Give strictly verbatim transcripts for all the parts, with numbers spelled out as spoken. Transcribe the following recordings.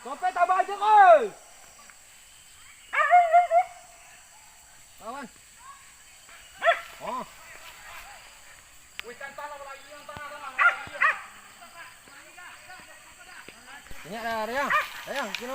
Sampai tambah aja, oi. Lawan. Oh. Ingat dah, Riang. Riang, sini.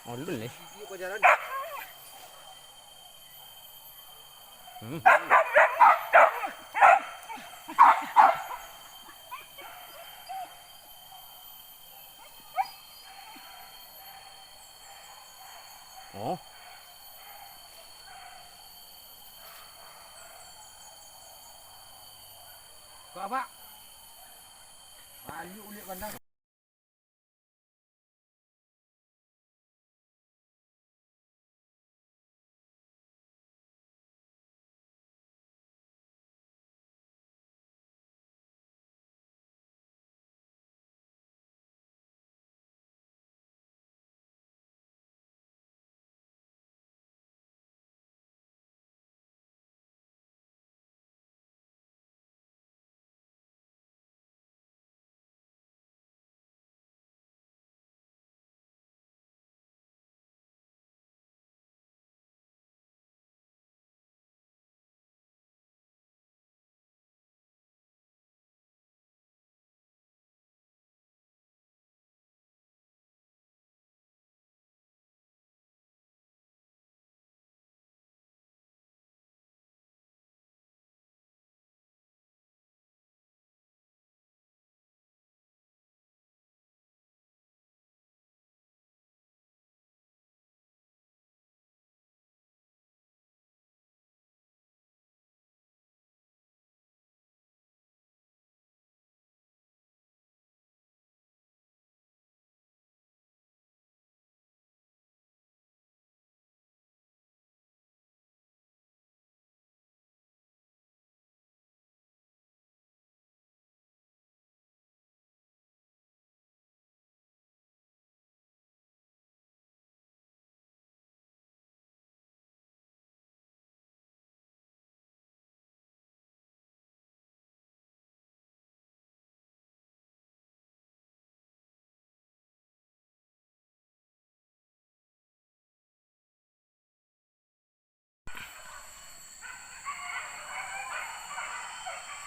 Ulun leh. Hmm. Oh. Pak, Pak. Baliak ulik kandang.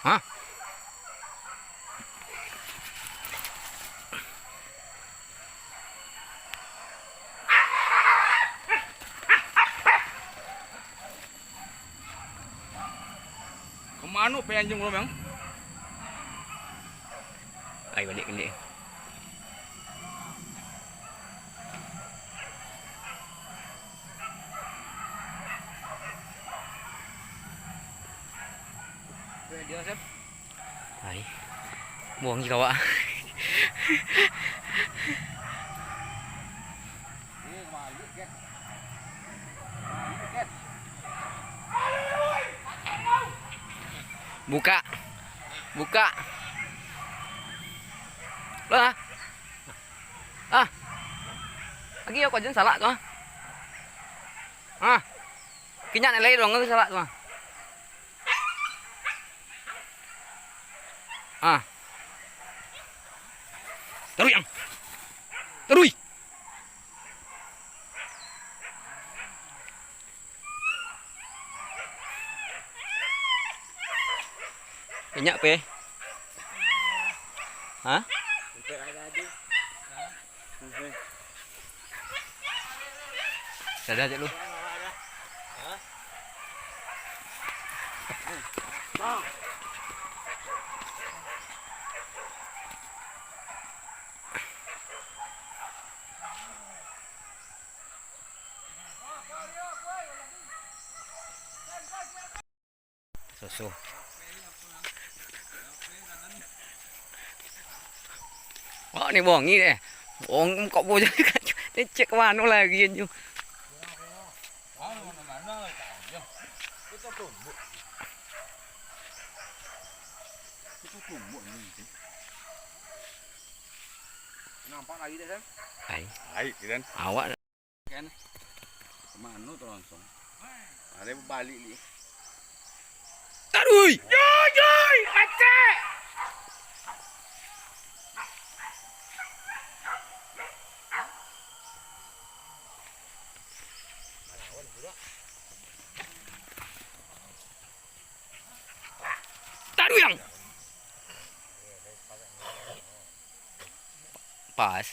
Hah? Kamano pai anjiang urang, Bang? Ai, baliak kini. Ai. Buang je kawak. Buka. Buka. Lah. Ah. Lagi aku aja salak tu, ah. Ah. Kinyak nak lai dong, salak tu, ah. Ah. Taruih, ang. Taruih. Inyak pe? Hah? Dadah cek lu. Susu. Wah, ni bongi deh. Bong kok bujang. Ni cek mano lagi nyo. Nampak lagi deh, Sam. Ai. Ai, kan. Awak. Kan? Kemano tu langsung? Ada balik li. Taruih. Yoi, yoi, pacak. Taruih, ang. Pas.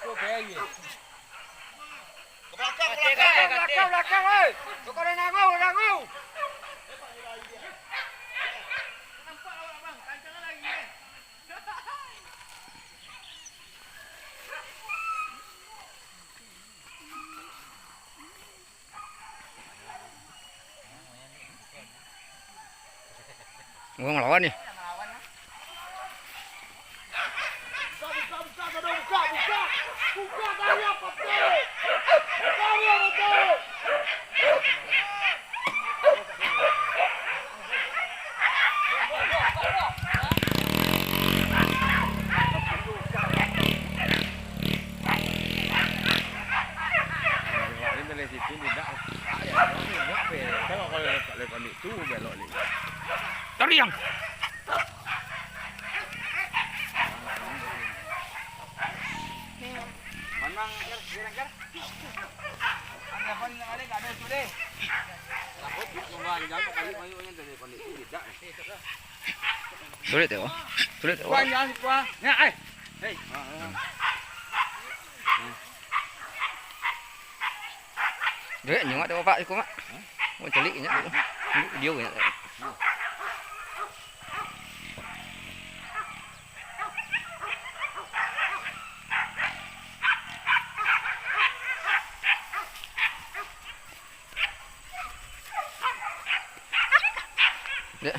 Belakang, belakang, belakang, oi. Kau dah nangau, nangau. Oh, ngelawan ni. Buka, buka, buka, buka, buka. Buka, tarik, Patrick. Tarik, Patrick. Dari situ tidak. Tengok kalau lewat, lewat itu belok ni. Tarik, Yang. Manang, Jar, Jar, Jar. Ada apa ni, ada, ada tu deh. Takut nak nunggu anjang, balik mayuknya dari kondisi tidak. Sulit ya, Wak? Sulit ya, Wak? Kuah, jangan kuah. Ya, eh. Hei. Dek, nyungak tu, Pak, iko, Mak. Oh, calik nyo tu. Video nyo. Dek.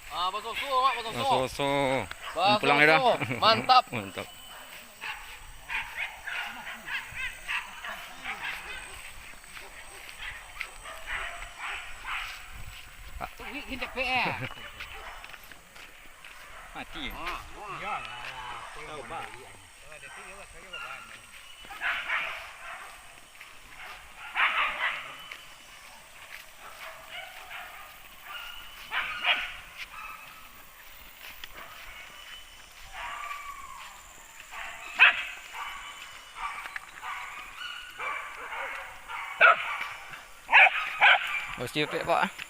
Ah, basoso, Mak, basoso. Basoso. Basoso. Pulang dah. Mantap. Mantap. Wih, gini cepek, eh. Mati. Ah, wah. Tahu, Pak. Bos cepek, Pak.